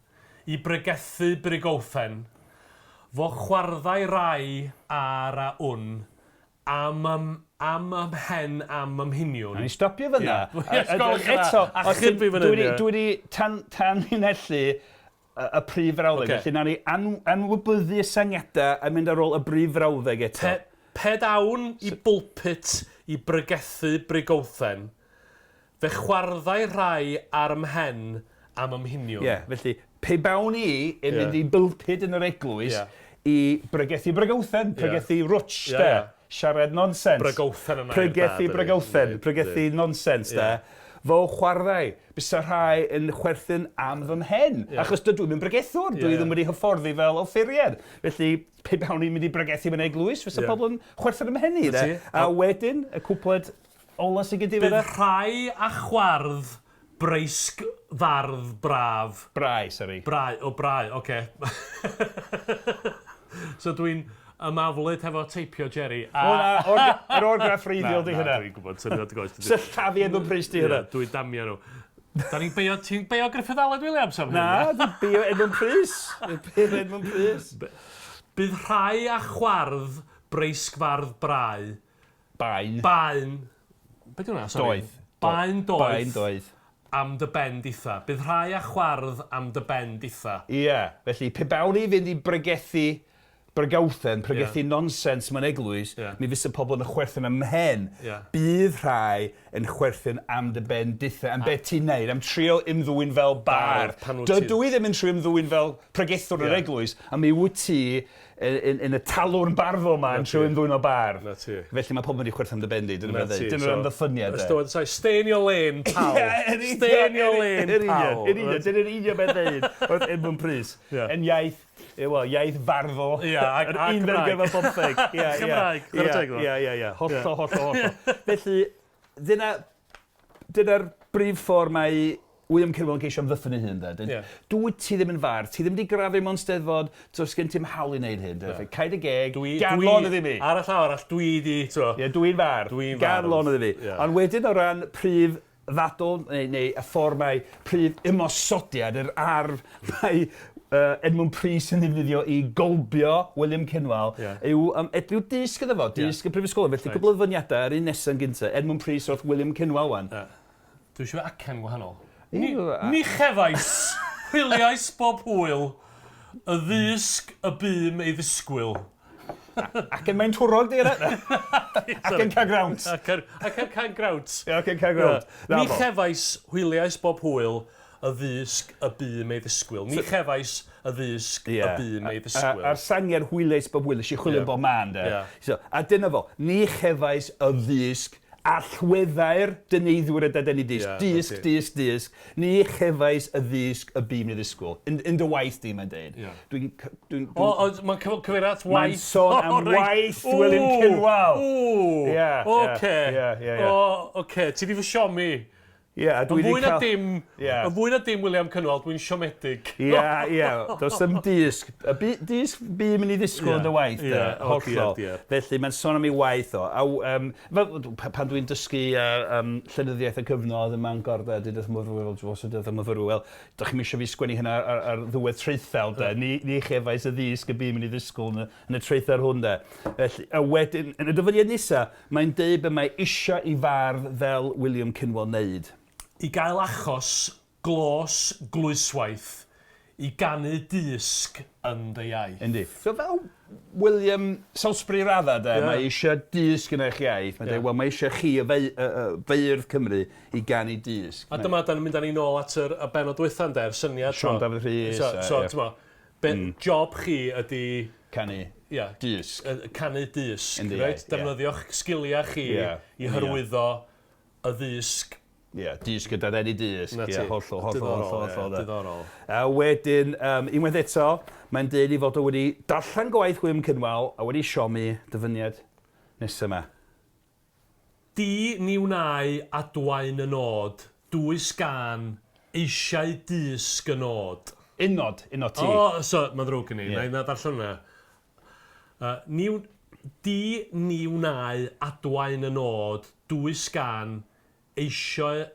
i bregethu brigowthen, fo chwarddau rai ar a wn, Am ym, am ym mhen, am ym mhiniwn. Nawn ni stopio fyna. Ie. Ie, gwelwch yn dda. Achub fi fan hyn, ie. Dwi wedi tan, tanlinellu y prif frawddeg, Ocê. felly nawn ni an, anwybyddu y syniadau a mynd ar ôl y brif frawddeg eto. Pe, ped awn i bulpit i bregethu brigowthen, fe chwarddai rhai ar 'y mhen am 'y mhiniwn. Ie, felly, pe bawn i yn mynd i bulpud yn yr eglwys i bregethu brygowthen, pregethu rwtsh, de, siarad nonsens. Brygowthen yn air da. Pregethu brygowthen, pregethu nonsens, de. Fo chwarddau, bysa rhai yn chwerthin am fy mhen, achos dydw i'm yn bregethwr, dwi ddim wedi hyfforddi fel offeiriad. Felly, pe bawn i'n mynd i bregethu mewn eglwys, fysa pobl yn chwerthin am 'mhen i, de. A wedyn, y cwpled ola sydd gen ti Bydd rhai a chwardd breisg fardd braf. Brau, sori. Brau, o brau, oce. So dwi'n ymaflyd hefo teipio Jerry. A... O na, or, yr orgraff reiddiol di hynna. Na, dwi'n gwybod, syniad goes. Syllafu Edmund Prys di hynna. Dwi'n damio nhw. Da ni'n beio, ti'n beio Griffith Aled Williams am hyn? Na, dwi'n beio Edmund Prys. Dwi'n beio Edmund Prys. Bydd rhai a chwardd breisgfardd brau. Baen. Baen. Be di hwnna? Sorry. Doeth. Baen doeth. Baen doeth. Am dy ben ditha. Bydd rhai a chwardd am dy ben ditha. Ie, yeah. Felly pe bawn i fynd i bregethu brygawthen, pregethu yeah. nonsens mewn eglwys, yeah. mi fysa pobl yn chwerthin am mhen. Yeah. Bydd rhai yn chwerthin am dy ben ditha, am beth ti'n neud, am trio ymddwyn fel bar. Dydw i ddim yn trio ymddwyn fel pregethwr yeah. yr eglwys, a mi wyt ti yn, yn y talwrn barddol 'ma yn trio ymddwyn o bardd. Na ti. Felly mae pobl yn mynd i chwerthin am dy ben di, dyna beth dweud. Dyna'r amddiffyniad. Ys dywed, sorry, stay in your lane, pal. Stay in your lane, pal. Yn union, dyna'r union beth dweud wrth Edmund Prys. Yn iaith, wel, iaith farddol. Ie, ac Yr un fer gyfer bymtheg. Ie, ie. Cymraeg, chwarae teg iddo. Ie, ie, ie. Hollol, hollol, hollol. Felly, dyna, dyna'r brif ffordd mae William Cynwal yn ceisio amddiffyn ei hun, de. Dweud, Ie. Dwyt ti ddim yn fardd, ti ddim wedi graddio mewn steddfod, does gen ti'm hawl i wneud hyn. De. Yeah. Cau dy geg, Dwi, gan dwi, lonydd i mi. Ar y llaw arall, dwi di, t'mo. Ie, dwi'n fardd. Dwi'n Gan fardd. lonydd i fi. Ie. Ond wedyn o ran prif ddadl, neu, neu y ffordd mae prif ymosodiad, yr arf mae Edmund Prys yn ddefnyddio i golbio William Cynwal, Ie. yw edliw dysg iddo fo, dysg y prifysgol. Felly Reit. cwbl o ddyfyniadau, yr un nesaf yn gyntaf, Edmund Prys wrth William Cynwal wan. Ie. Dwi eisiau acen gwahanol. Ni, Ew, a- ni chefais, hwyliais bob hwyl, y ddysg y bûm ei ddisgwyl. Ac yn mae'n twrog di yna. Ac yn cael grawnt. Ac yn, ac yn cael grawnt. Ac yn cael grawnt. Na Ni fo. chefais, hwyliais bob hwyl, y ddysg y bûm ei ddisgwyl. Ni chefais y ddysg y Ie. bûm ei ddisgwyl. A'r sangiad hwyliais bob hwyl, nes i chwilio Ie. bob man, de. Ie. So, a dyna fo, ni chefais y ddysg allweddau'r dyneiddwyr y dadeni dysg. Ie, Dysg, na ti. dysg, dysg. Ni chefais y ddysg y bûm ei ddisgwyl. Yn, yn dy waith di, mae'n deud. Ie. Dwi'n... Dwi, O, o, mae'n cyfeirio at waith. Mae'n sôn am O, reit. waith William Ww, Cynwal. Ww, Ie, ie, oce. ie, ie, ie. O, oce, ti di fy siomi. Ie, a dwi Yn 'di fwy na cael- dim, Ie. yn fwy na dim William Cynwal, dwi'n siomedig. Ie, ie, does dim disg. Y disg bu mynd i ddisgwyl Ie, yn dy waith, de, ie, o, hollol. diar, diar. Felly mae'n sôn am ei waith o. A, fel, pan dwi'n dysgu llenyddiaeth y cyfnod ym Mangor, de, dweud wrth myfyrwyr, fel dwi'n dweud wrth myfyrwyr, wel, dych chi'n eisiau fi sgwennu hynna ar ddiwedd traethawd, de. Ni chefais y ddisg y bu mynd i ddisgwyl yn y traethawd hwn, de. Felly, a wedyn, yn y dyfyniad nesa, mae'n deud be mae eisiau i fardd fel William Cynwal wneud. I gael achos glos glwyswaith i ganu dysg yn dy iaith. Yndi. So fel William Salisbury radda, de, Ie. mae eisiau dysg yn eich iaith. Mae'n Ie. dweud, wel, mae eisiau chi y feirdd Cymru i ganu dysg. A dyma, da ni'n mynd â ni nôl at yr y bennod dwytha, ynde, yr syniad. Siôn t'mo. Dafydd Rhys, So, so ie. t'mo, be, job chi ydy, Canu ia, dysg. canu dysg, Yndi, reit? ie. Defnyddio'ch sgiliau chi Ie, i ie. hyrwyddo y ddysg. Ie, dysg gyda ddenu dysg. Na Ie, ti. hollol, hollol, Diddorol, hollol, ie, hollol. de. Diddorol. A wedyn, unwaith eto, mae'n deud i fod o wedi darllen gwaith William Cynwal a wedi siomi dyfyniad nesaf yma. Di ni wnai adwaen y nod, dwys gan, eisiau dysg y nod. Unod, unod ti. O, so, mae'n ddrwg gen i, Ie. na i na ddarllen hwnna. Ni, di ni wnai adwaen y nod, dwys gan, eisiau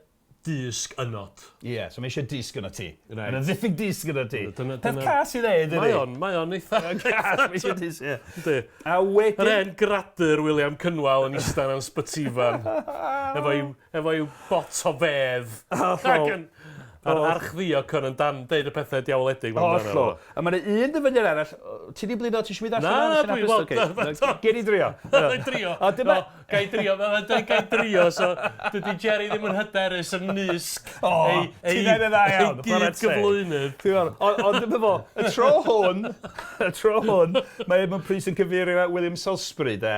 dysg ynot. Ie, yeah, so mae eisiau dysg yno ti. Reit. Mae yna ddiffyg dysg yno ti. Dyna- Peth dyna- cas i ddeud, ydy? Mae o'n, mae o'n eitha... Cas, mae eisiau dysg, ie. Yndi. A wedyn... Yr hen gradur William Cynwal yn eistedd mewn Sbytifan. efo i'w, efo i'w bot o fedd. Hollol. Ac yn, a'r archddiog hwn yn dan deud y pethau diawledig. ma' amdano Hollol. fo. A mae yna un dyfyniad arall. Ti di blino, ti eisiau mi ddarllen? Na, hwn? na, Ti'n dwi- hapus? wel, Ocê. na, na, Gei di drio. Na i drio. A dyma- No, Ga i drio, fel mae'n dweud ga i drio, so dydy Jerry ddim yn hyderus yn nysg O, ti'n neud yn dda iawn, ei chwarae gyd teg. gyflwynydd. Ti'n gwbod, Ond dyma fo, y tro hwn, y tro hwn, mae Edmund Prys yn cyfeirio at William Salisbury, de,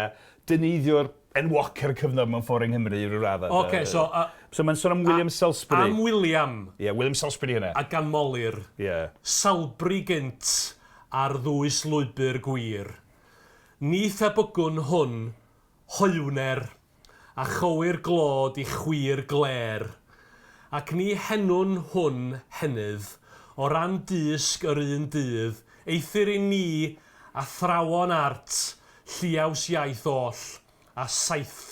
dyneiddiwr enwoca'r cyfnod mewn ffordd yng Nghymru i ryw raddau. de. Oce, so So mae'n sôn am William Salisbury. am William Ie, yeah, William Salisbury hynna. a ganmolir Ie. Yeah. Salbri gynt ar ddwys lwybr gwir. Ni thebygwn hwn hoywner a chywir glod i chwir gler. Ac ni henwn hwn hennydd o ran dysg yr un dydd, eithr i ni athrawon art, lliaws iaith oll, a saith...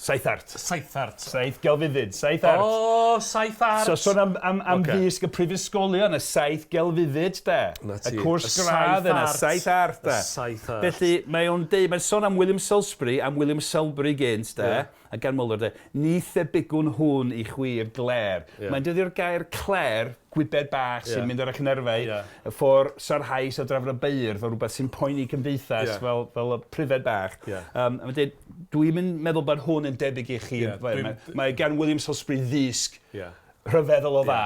Saith art. Saith art. Saith gelfyddyd, saith art. O, saith art! So sôn am, am, am Ocê. okay. ddysg y prifysgolion, y saith gelfyddyd, de. Na ti. Y cwrs Y gradd saith yna, art. saith art, de. Y saith art. Felly, mae o'n deud, mae'n sôn am William Salisbury, am William Salisbury gynt, de, Ie. a ganmolwr, de, ni thebygwn hwn i chwi'r gler. Ie. Mae'n dyddi'r gair cler, gwybed bach sy'n Ie. mynd ar eich nerfau, Ie. y ffordd sarhaus o drafod y beirdd, o rhywbeth sy'n poeni cymdeithas Ie. fel, fel y pryfed bach. Ie. Um, a mae'n dweud, dwi'n mynd meddwl bod hwn yn debyg i chi. Ie, Mae, dwi'n- mae, mae gan William Salisbury ddysg Ie. rhyfeddol o dda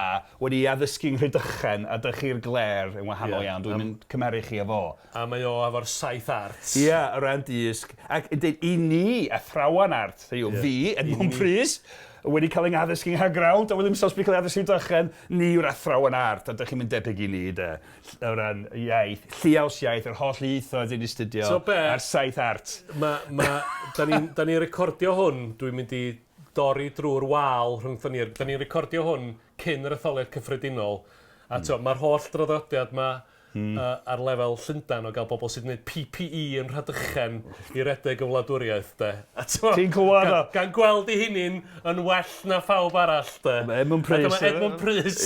wedi addysgu'n Rhydychen a dych chi'r gler yn wahanol Ie. iawn. Dwi'n mynd cymharu chi efo. A mae o efo'r saith art. Ie, yeah, o ran dysg. Ac yn dweud, i ni, athrawon art, hynny yw, Ie. fi, Edmund ni. Prys, wedi cael ein addysg yng Nghaergrawnt, a William Salisbury cael ei addysg yn Rhydychen, ni yw'r athrawon art, a dych chi'n mynd debyg i ni, de, o ran iaith, lliaws iaith, yr holl ieithoedd i'n astudio, So be- a'r saith art. Ma, ma, da ni'n da ni recordio hwn, dwi'n mynd i dorri drwy'r wal rhwngthon ni. Da ni'n recordio hwn cyn yr etholiad cyffredinol. A mm. mae'r holl draddodiad ma ar lefel Llundain o gael bobl sydd yn gwneud PPE yn Rhydychen i redeg y wladwriaeth, de. A t'mo', Ti'n clywed gan, o? gan gweld ei hunin yn well na phawb arall, de. Mae Edmund A Prys. dyma Edmund Prys.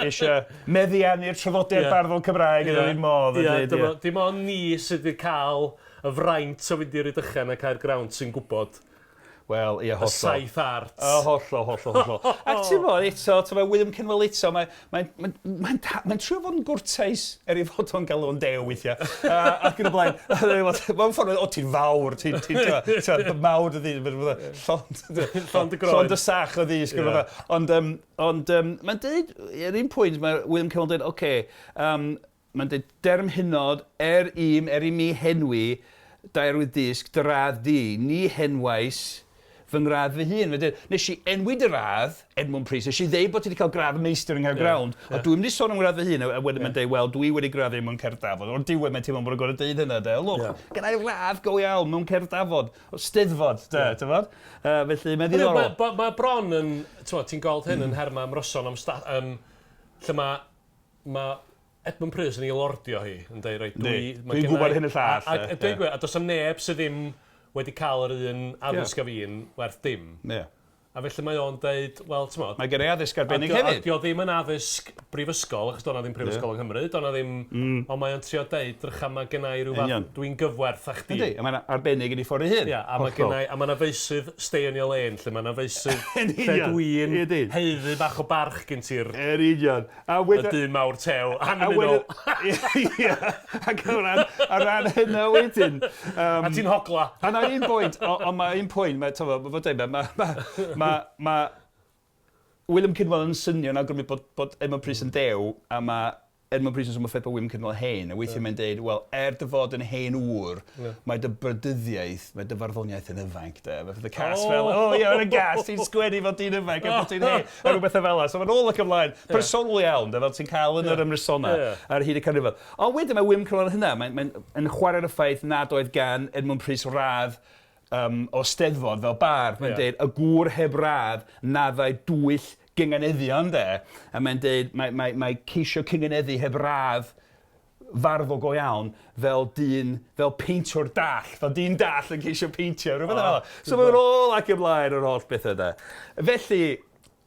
Eisiau meddiannu'r traddodiad Ie. barddol Cymraeg yn yr un modd. Ie, a deud, dyma- dim ond ni sydd wedi cael y fraint o fynd i Rydychen a Caergrawnt sy'n gwybod Wel, ie, y hollol. saith art. O, hollol, hollol, hollol. Ac ti'n bod, eto, ti'n bod, William Cynwal eto, mae'n mae, mae, mae, mae trio fod yn gwrtais er ei fod o'n galw o'n dew weithiau. Ac yn y blaen, mae'n ffordd, o, ti'n fawr, ti'n, ti'n, ti'n, ti'n, mawr dy ddyn, llond, Llond y groen. Llond y sach o ddysg. Ie. Ond, um, ond um, mae'n deud, ar un pwynt, mae William Cynwal yn deud, oce, um, mae'n deud, derm hynod, er im, er i mi henwi, dairwydd disg, dy radd di, ni henwais fy ngradd fy hun. Wedyn, nes i enwi dy radd, Edmund Prys, nes i ddeud bod ti wedi cael gradd meistr yng Nghaergrawnt, yeah, yeah. Ond dwi'n mynd i sôn am gradd fy hun, a wedyn yeah. mae'n deud, wel, dwi wedi graddio mewn cerdd dafod. O'r diwedd mae'n teimlo bod o'n gorfod deud hynna, de. Lwch, Ie. yeah. gen i radd go iawn mewn cerdd dafod, o steddfod, de, yeah. ti'n fod? Felly, mae'n ddiddorol. Mae ma, ma bron yn, ti'n ti'n gweld hyn yn herma ymryson am sta, lle mae ma Edmund Prys yn ei lordio hi, yn dweud, reit, dwi... Yndi. ma' Dwi'n genna gwbod i- hyn y llall, A, a, ie, a, dwi'n ie. gwybod, a does 'na neb sydd ddim wedi cael yr un addysg a fi'n werth dim. Ie. A felly mae o'n deud, wel, ti'n modd, Mae gen i addysg arbennig A hefyd. dio ddim yn addysg brifysgol, achos do'na ddim prifysgol yng Nghymru, do'na ddim... Ond mae o'n trio deud, drycha, mae genna i ryw fath, Union. dwi'n gyfwerth â chdi. Yndi, a mae'n arbennig yn ei ffordd ei hun. Ia, a mae Hollol. genna i, a mae yna feysydd stay in your lane, lle mae yna feysydd Yn lle union, dwi'n ydi. haeddu bach o barch gen ti'r Yr union. A y wedyn... dyn mawr tew, A annymunol. wedyn... Ie, ac o ran, o ran hynna wedyn. A ti'n hogla. A na un pwynt, ond mae un pwynt, mae, t'mo, ma' fod dweud, mae ma, ma, ma William Cynwal yn synio yn awgrymu bod, bod Edmund Prys yn dew, a mae Edmund Prys yn sôn am y ffaith bod William Cynwal hen, a weithiau mae'n deud, wel, er dy fod yn hen ŵr, mae dy brydyddiaeth, mae dy farddoniaeth yn ifanc, de. Mae y cas O. fel, o ie, mae'n y gas, ti'n sgwennu fod ti'n ifanc, a bod ti'n hen, a rhywbeth fel 'na. So mae'n ôl ac ymlaen, personol iawn, de, fel ti'n cael yn yr ymrysona Ie. ar hyd y canrifoedd. Ond wedyn mae Wim Cynwal yn hynna, mae'n mae yn chwarae'r y ffaith nad oedd gan Edmund Prys radd o steddfod fel bardd. Mae'n Ie. deud, y gŵr heb radd naddau dwyll gynganeddion, de. A mae'n deud, mae, mae, mae ceisio cynganeddu heb radd farddol go iawn fel dyn, fel peintiwr dall, fel dyn dall yn ceisio peintio, rhywbeth fel 'na. So mae'n ôl ac ymlaen o'r holl bethau de. Felly,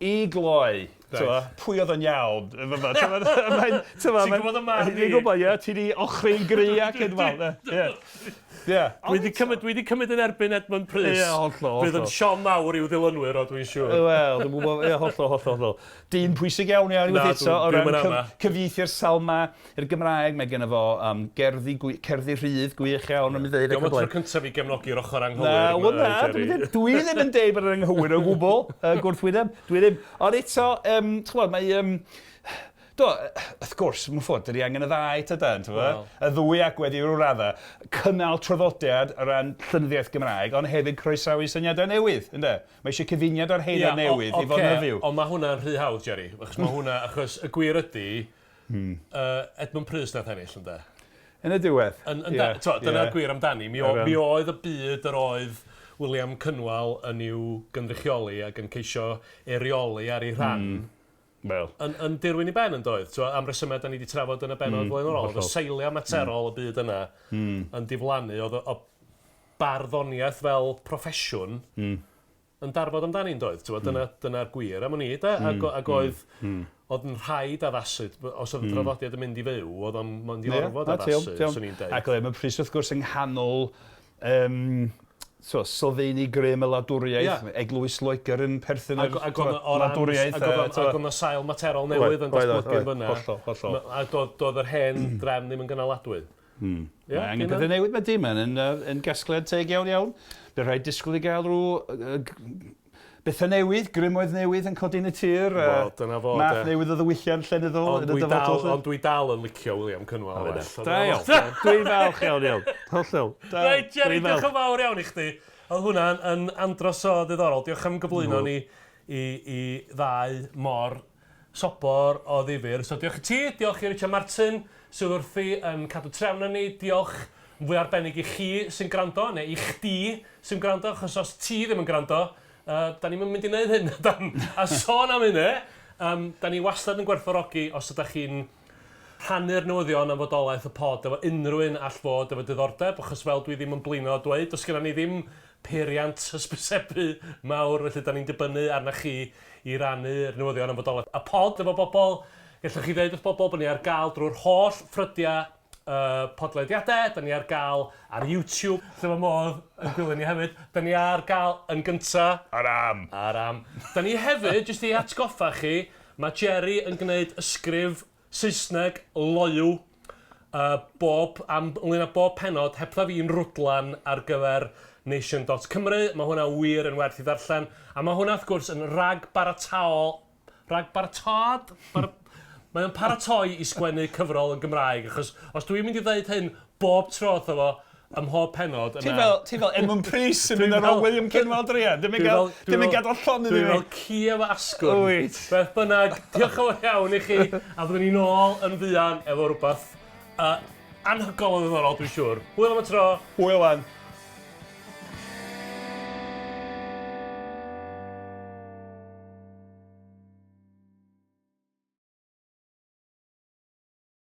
I gloi, t'mo', pwy oedd yn iawn yn fyma? T'mo' mae'n t'mo' Ti'n gwybod y marn i. Fi'n gwybod, ie, ti 'di ochri'n gry ac yn wel, ie. Ie. Dwi 'di cymryd, dwi 'di cymryd yn erbyn Edmund Prys. Ie, hollol, hollol. Bydd yn siom mawr i'w ddilynwyr o, dwi'n siŵr. Wel, dwi'n gwybod, ie, hollol, hollol, hollol. Dyn pwysig iawn iawn unwaith eto o ran cyfieithu'r Salma i'r Gymraeg. Mae genno fo um, gerddi, gwy, cerddi rhydd gwych iawn am ei ddeud. Diolch tro cyntaf i gefnogi'r ochr anghywir. Na, wel na, dwi ddim, dwi ddim yn deud bod yn anghywir o gwbl, gwrthwyneb, dwi ddim. Ond eto, um, ti'n gwybod, mae... Um, do, wrth gwrs, mewn ffordd, dydy angen y ddau, tydan, ti'n well. Y ddwy agwedd i ryw raddau. Cynnal traddodiad o ran llenyddiaeth Gymraeg, ond hefyd croesawu syniadau newydd, ynde? Mae eisiau cyfuniad o'r hen a'r newydd i fod yn hyfyw. Ond mae hwnna'n rhy hawdd, Jerry. Achos mae hwnna, achos y gwir ydy, Edmund Prys nath ennill, ynde? Yn y diwedd. Yn, yn yeah, dyna'r gwir amdani. Mi, o, mi oedd y byd yr oedd William Cynwal yn i'w gynrychioli ac yn ceisio eirioli ar ei rhan. Wel. Yn, yn dirwyn i ben yn doedd. T'wo, am resymau da ni wedi trafod yn y bennod flaenorol. Oedd y seiliau materol y byd yna yn diflannu. Oedd y barddoniaeth fel proffesiwn yn darfod amdani yn doedd. T'wo, dyna, dyna'r gwir am wn i, de. Ac, ac oedd, oedd yn rhaid addasu. Os oedd y traddodiad yn mynd i fyw, oedd o'n mynd i orfod addasu, swn i'n deud. Ac oedd Edmund Prys wrth gwrs yng nghanol um, so, sylfeini grym y wladwriaeth, yeah. Eglwys Loegr yn perthyn i'r wladwriaeth. Ac oedd yna sail materol newydd yn datblygu yn fyna. Hollol, hollol. A doedd yr hen drefn ddim yn gynaladwy. Yeah, mae angen pethau newydd, mae dim yn, yn gasgliad teg iawn iawn. Bydd rhaid disgwyl i gael rhyw bethau newydd, grymoedd newydd yn codi yn y tir. Wel, dyna fo. Math newydd o ddiwylliant llenyddol yn y dyfodol. Ond dwi dal yn licio William Cynwal. Da iawn. Dwi'n falch iawn iawn. Hollol. Reit, Jerry, diolch yn fawr iawn i chdi. Oedd hwnna'n yn andros o ddiddorol. Diolch am gyflwyno ni i, i ddau mor sobor o ddifyr. So diolch i ti, diolch i Richard Martin sydd wrthi yn cadw trefn ni. Diolch yn fwy arbennig i chi sy'n gwrando, neu i chdi sy'n gwrando, achos os ti ddim yn gwrando, da ni'n mynd i wneud hyn, dan. A sôn am hynny, da ni wastad yn gwerthfawrogi os ydych chi'n rhannu'r newyddion am fodolaeth y pod efo unrhyw un all fod efo diddordeb, achos fel dwi ddim yn blino dweud, does gennym ni ddim peiriant hysbysebu mawr, felly da ni'n dibynnu arna chi i rannu'r newyddion am fodolaeth y pod efo bobl. Gallwch chi ddeud wrth bobl bod ni ar gael drwy'r holl ffrydiau podlediadau, da ni ar gael ar YouTube, lle mae modd yn gwylio ni hefyd. Da ni ar gael yn gynta. Ar am. Ar am. Da ni hefyd, jyst i atgoffa chi, mae Jerry yn gwneud ysgrif Saesneg loyw bob, am, ynglyn â bob pennod, hebdda fi'n rwdlan ar gyfer nation.cymru. Mae hwnna wir yn werth i ddarllen. A mae hwnna, wrth gwrs, yn ragbarataol... Ragbaratad? Bar, mae o'n paratoi i sgwennu cyfrol yn Gymraeg, achos os dwi'n mynd i ddeud hyn bob tro wrtho fo, ym mhob pennod... Ti fel, ti fel Edmund Prys yn mynd ar ôl William Cynwal druan. Dim yn gael, dim yn gadael llonydd i fi. Dwi'n fel ci efo asgwrn. Wyt. Beth bynnag, diolch yn fawr iawn i chi, a fyddwn ni'n ôl yn fuan efo rhywbeth anhygoel o ddiddorol, dwi'n siŵr. Hwyl am y tro. Hwyl wan.